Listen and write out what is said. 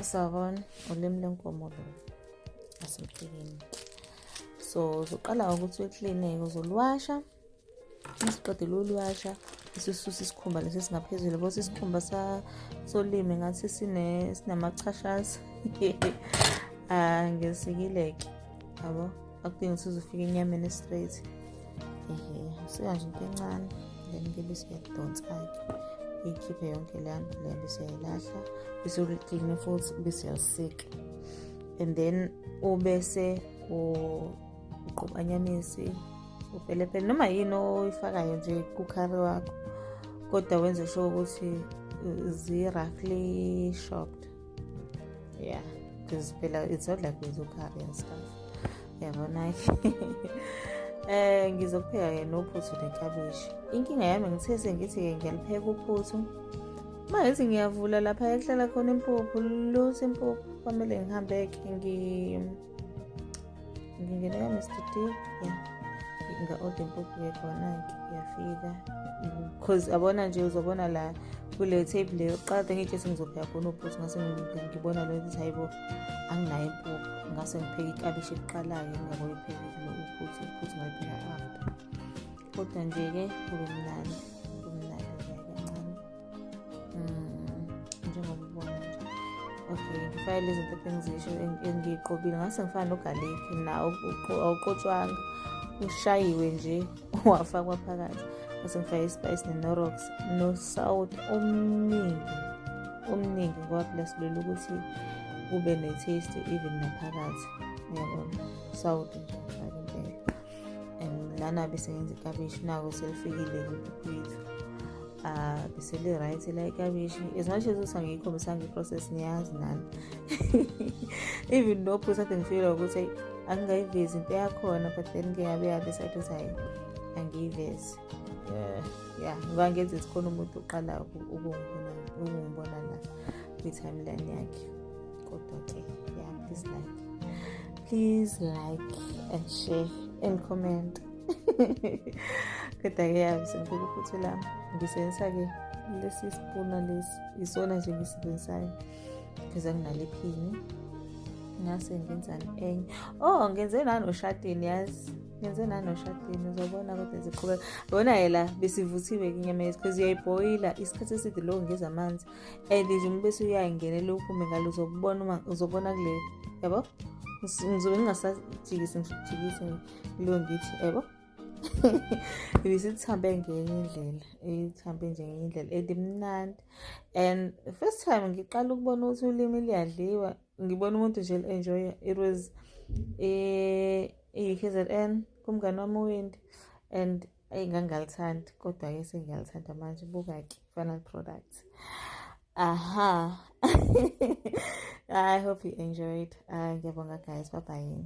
Sawubona, ulimi lwenkomo lolu asemphekeni. So uzoqala ngokuthi ulikline-ke, uzoluwasha. Masiqedile uluwasha, isisusa isikhumba lesi esingaphezulu, bothi isikhumba solimi ngathi sinamachashazi. Ah, ngisikile-ke, yabo, akudingi ukuthi uzofika enyameni straight. Ehe, usika nje into encane, then-ke bese uyadonsa-ke, uyikhiphe yonke leya nto leyo, bese uyayilahla, bese ulikline futhi, bese uyalisika, and then ubese uqoba anyanisi, upelepele, noma yini oyifakayo nje kukhari wakho, kodwa wenze sure ukuthi zi-roughly chopped, yeah, because phela it's not like wenza ukhari and stuff, yabona-ke. Ngizokupheka-ke nophuthu neklabishi. Inkinga yami, ngithe sengithi-ke ngiyalipheka uphuthu, uma ngithi ngiyavula lapha ekuhlala khona impuphu, lutho impuphu. Kwamele ngihambe-ke ngingene ka-Mr D, yeah, nga-order impuphu-ke khona-ke, yafika, because yabona nje, uzobona la kule tape leyo yokuqala ngitshe ngizopheka khona uphuthu, ngase ngibona lo ukuthi hayibo, anginayo impuphu. Ngase ngipheka iklabishi kuqala-ke, ngingakoyipheka uphuthu. Uphuthu ngalipheka after, kodwa nje-ke kube mnandi, kumnandi nje kancane, njengoba ubona nje. Okay, ngifake lezi zinto engizisho engiyiqobile, ngase ngifaka nogalikhi, nawo awuqotshwanga, ushayiwe nje wafakwa phakathi. Ngase ngifake ispice ne-Knorrox nosawuti omningi omningi, ngoba phela silwela ukuthi kube ne-taste even naphakathi, uyabona. Sawuti nje ngifake impela, and lana bese ngenza iklabishi. Nako selifikile impuphu yethu, bese li-right la iklabishi. As much as ukuthi angiyikhombisanga i-process, niyazi nani, even nophuthu ade ngifika ukuthi angingayivezi into yakhona, but then ke yabe yadecide ukuthi hayi, angiyivezi. Yeah, ngoba ngenze khona umuntu uqala ukungibona la kwi-timeline yakhe. Kodwa-ke yeah, please like, please like and share and comment. Kodwa-ke ya, sengipheka uphuthu lami, ngisebenzisa-ke lesi sipuna lesi, isona nje ngisisebenzisayo because anginalo iphini. Ngase ngenzani enye? Oh, ngenze nanoshatini, yazi, ngenze nanoshatini, uzobona. Kodwa ziqhubeka bona-ke la, besivuthiwe-ke inyama yethu because uyayibhoyila isikhathi eside lokhu ngeza amanzi, and nje uma bese uyayingenela uphume ngalo, uzobona, uma uzobona kule, yabo, ngizobe ngingasajikisi, ngijikise lo, ngithi yabo, ibisithambe ngenye indlela, ithambe nje ngenye indlela and imnandi. And first time ngiqala ukubona ukuthi ulimi liyadliwa, ngibona umuntu nje enjoy. It was i-KZN kumngani wami uWindi, and eyi, ngangingalithandi, kodwa-ke sengiyalithanda manje. Buka-ke final product. Aha, I hope you enjoyed. Ngiyabonga guys, bye bye.